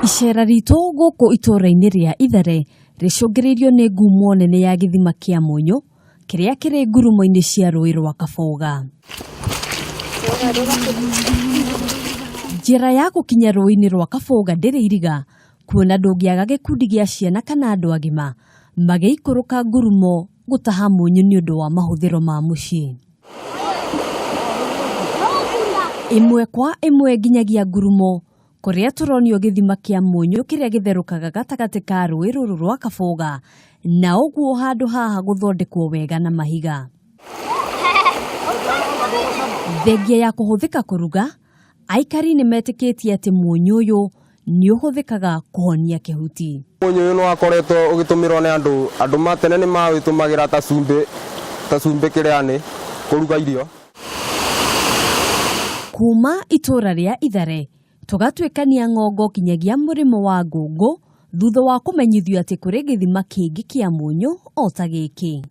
Icera ritũ gũkũ itũũra-inĩ rĩa Ithare rĩcũngĩrĩirio nĩ ngumo nene ya gĩthima kĩa mũnyũ kĩrĩa kĩrĩ ngurumo-inĩ cia rũĩ rwa Kabũga. Njĩra ya gũkinya rũĩ-inĩ rwa Kabũga ndĩrĩ iriga kuona ndũngĩaga gĩkundi gĩa ciana kana andũ agima magĩikũrũka ngurumo gũtaha mũnyũ nĩ ũndũ wa mahũthĩro ma mũciĩ. Ĩmwe kwa ĩmwe nginyagia ngurumo kũrĩa tũronio gĩthima kĩa mũnyũ kĩrĩa gĩtherũkaga gatagatĩ ka rũĩ rũrũ rwa Kabũga na ũguo handũ haha gũthondekwo wega na mahiga. Thengia ya kũhũthĩka kũruga, aikari nĩ metĩkĩtie atĩ mũnyũ ũyũ nĩ ũhũthĩkaga kũhonia kĩhuti. Mũnyũ ũyũ nĩ wakoretwo ũgĩtũmĩrwo nĩ andũ, andũ ma tene nĩ mawĩtũmagĩra ta cumbĩ, ta cumbĩ kĩrĩa-nĩ, kũruga irio. Kuma itũra rĩa Ithare tũgatuĩkania ng'ongo kinyagia mũrĩmo wa Ngũngũ thutha wa kũmenyithio atĩ kũrĩ gĩthima kĩngĩ kĩa mũnyũ o ta gĩkĩ.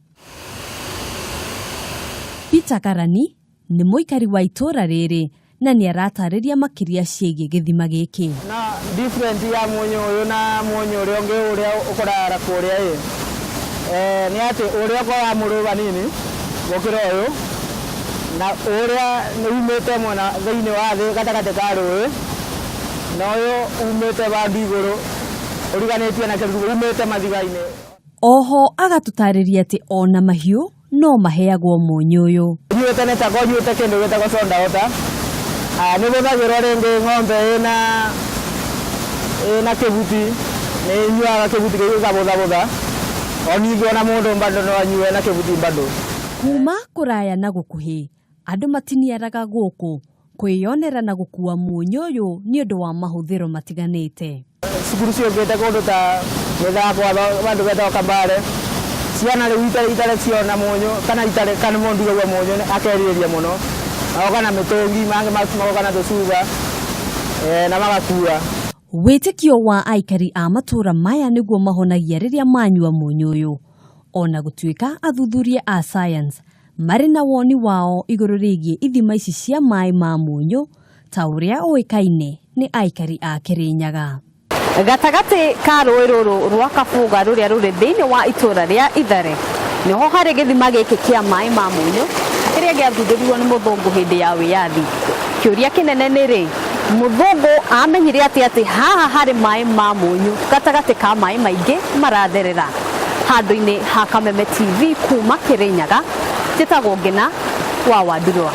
Peter Karani nĩ mũikari wa itũra rĩrĩ na nĩ aratarĩria makĩria ciĩgiĩ gĩthima gĩkĩ. Na different ya mũnyũ ũyũ na mũnyũ ũrĩa ũngĩ ũrĩa ũkoraga kũrĩa ĩ nĩ atĩ ũrĩa ũkoragwo mũrũrũ hanini gũkĩra ũyũ, na ũrĩa nĩ umĩte mwena thĩinĩ wa thĩ gatagatĩ ka rũĩ, na ũyũ umĩte vandũ igũrũ ũriganĩtie na kĩruru umĩte mathiga-inĩ. Oho agatũtarĩria atĩ ona mahiũ no maheagwo mũnyũ ũyũ. Nyuĩte nĩ tako nyuĩte kĩndũ gĩtagwo soda water. Nĩ bũthagĩrwo rĩngĩ ng'ombe ĩna ĩna kĩhuti nĩ ĩnyuaga kĩhuti kĩu gĩkabũthabũtha, o ningĩ ona mũndũ bado no anyue na kĩhuti bado. Kuma kũraya na gũkuhĩ andũ matiniaraga gũkũ kwĩyonera na gũkua mũnyũ ũyũ nĩ ũndũ wa mahũthĩro matiganĩte. Cukuru ciũkĩte kũndũ ta mĩthako vandũ vetagwo Kabare, ciana rĩu itarĩ itarĩ ciona mũnyũ kana itarĩ kana mũndũ aigua mũnyũ akerirĩria mũno, magoka na mĩtũngi mangĩ magoka na tũcuba na magakua. Wĩtĩkio wa aikari a matũra maya nĩguo mahonagia rĩrĩa manyua mũnyũ ũyũ. Ona gũtuĩka athuthuria a science marĩ na woni wao igũrũ rĩgiĩ ithima ici cia maĩ ma mũnyũ ta ũrĩa ũĩkaine nĩ aikari a Kĩrĩnyaga. Gatagatĩ ka rũĩ rũrũ rwa Kabũga rũrĩa rũrĩ thĩinĩ wa itũra rĩa Ithare nĩho harĩ gĩthima gĩkĩ kĩa maĩ ma mũnyũ kĩrĩa gĩathundũrirwo nĩ mũthũngũ hĩndĩ ya wĩyathi. Kĩũria kĩnene nĩ rĩ, mũthũngũ amenyire atĩa atĩ haha harĩ maĩ ma mũnyũ gatagatĩ ka maĩ maingĩ maratherera? Handũ-inĩ ha Kameme TV kuma Kĩrĩnyaga, njĩtagwo Ngĩna wa Wandurwa.